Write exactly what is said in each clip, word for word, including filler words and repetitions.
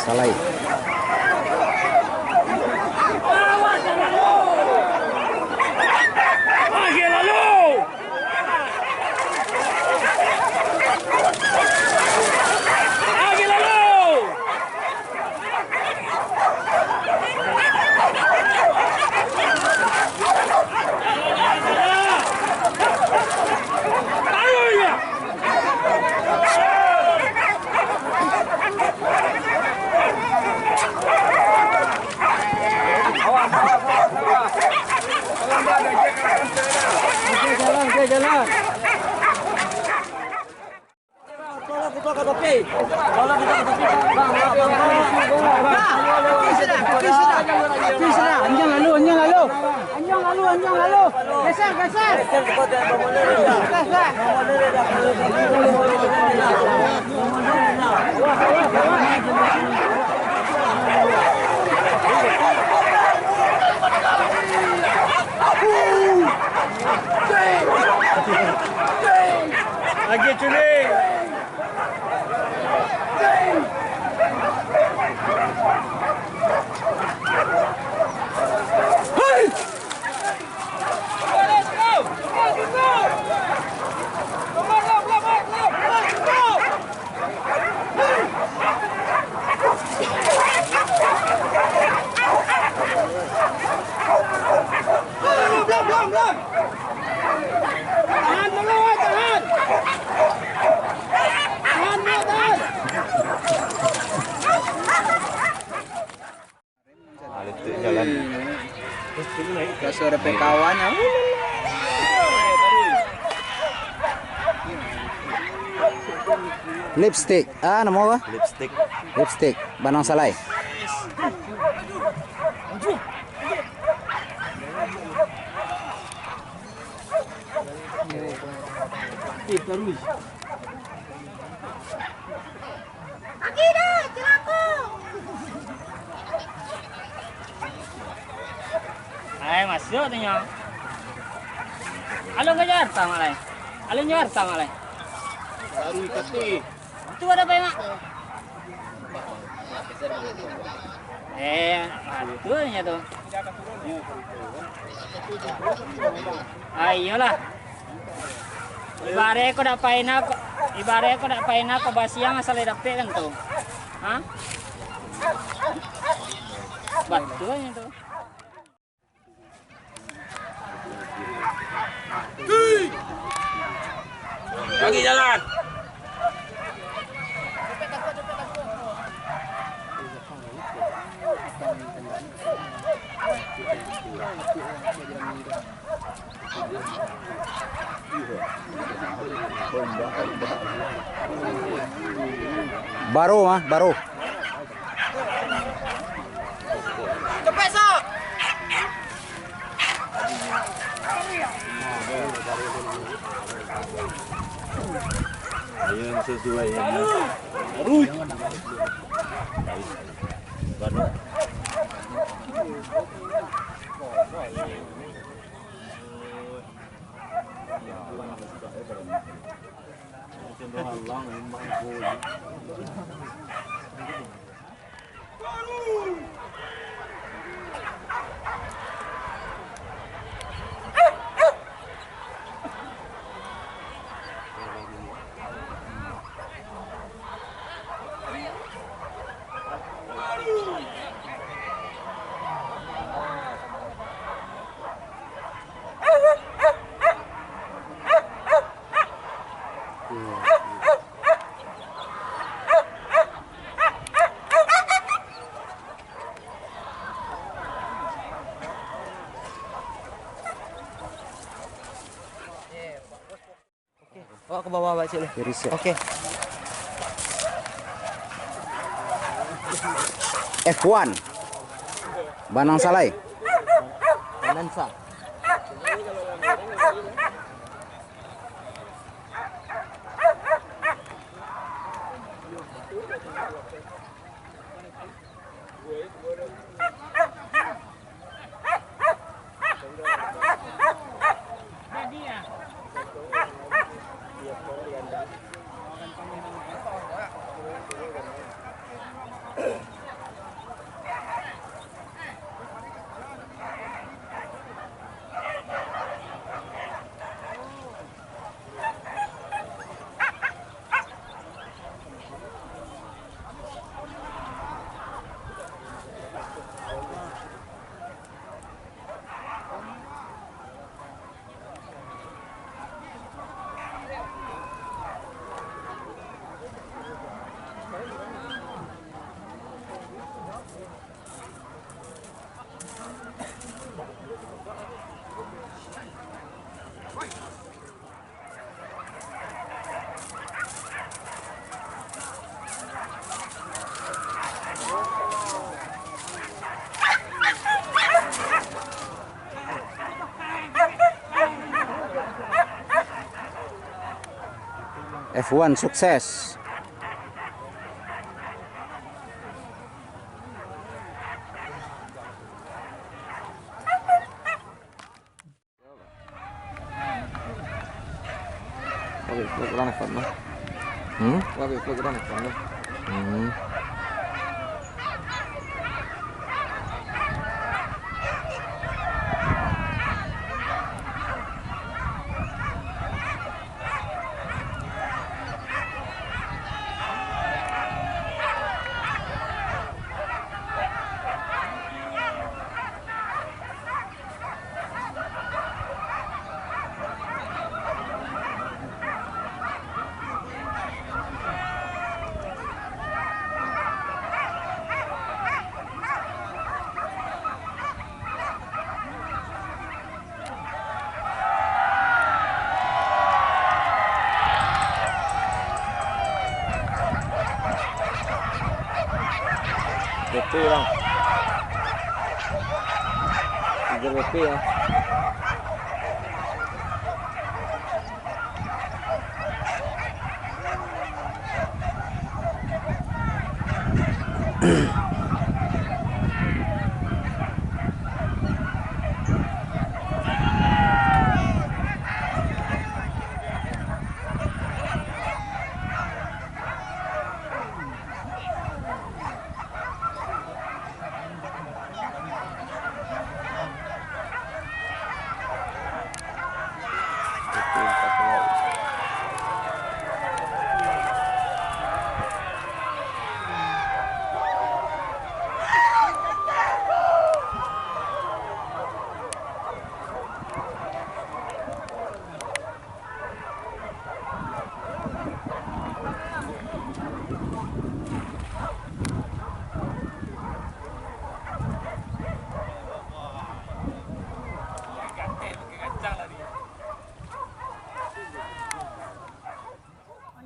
Salai. Jalan, jalan. Anjing lalu, anjing lalu. Anjing lalu, anjing lalu. Geser, geser. Geser. Lagi, culik. Tahan dulu, woi, tahan. Tahan dulu, tahan. Nah, itu jalan. Sudah kawan ya. Lipstick. Ah, namo apa? Lipstick. Lipstick. Banang Salai. Eh, taruih. Ai, masuk tu nyo. Alun ka Jakarta, Mak, lai? Alun Jakarta, Mak, lai? Baru ikati. Itu ada apa, Mak? Eh, itu nyo tu. Ah, iyolah. Ibarat ko dak paina ko, ibarat ko dak paina ko basiang asal dapek kan tu. Ha? Batua nyo tu. Bagi jalan. Baru mah, baru. Cepet, Sok! Ayo, sesuai ya. Terus. Baru. Bawa ke bawah, Pak Cik, lah. Oke. F one. Banang Salai. Banansa. Wan sukses. Oke, oke, kurang efek, no. Hmm? Oke, oke, kurang efek, no. Hmm. P P, bang. Tiga P P, ya.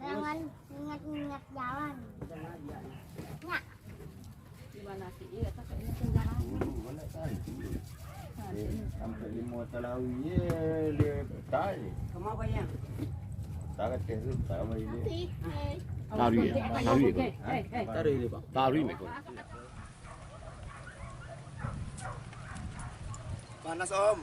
Jangan ingat-ingat jalan. Nyak. Di mana sih? Iya, tak kayaknya tinggalan. Dulu, mana tahu itu? Nah, Eh, sini. Sampai lima tarawih, ye, dia tak, ye. Kemana, Bang, ya? Tak kata tu, tak apa ini. Taruh, ya. Taruh, ya. Eh, eh, eh. Taruh ini, Bang. Taruh ini, Bang. Panas, Om.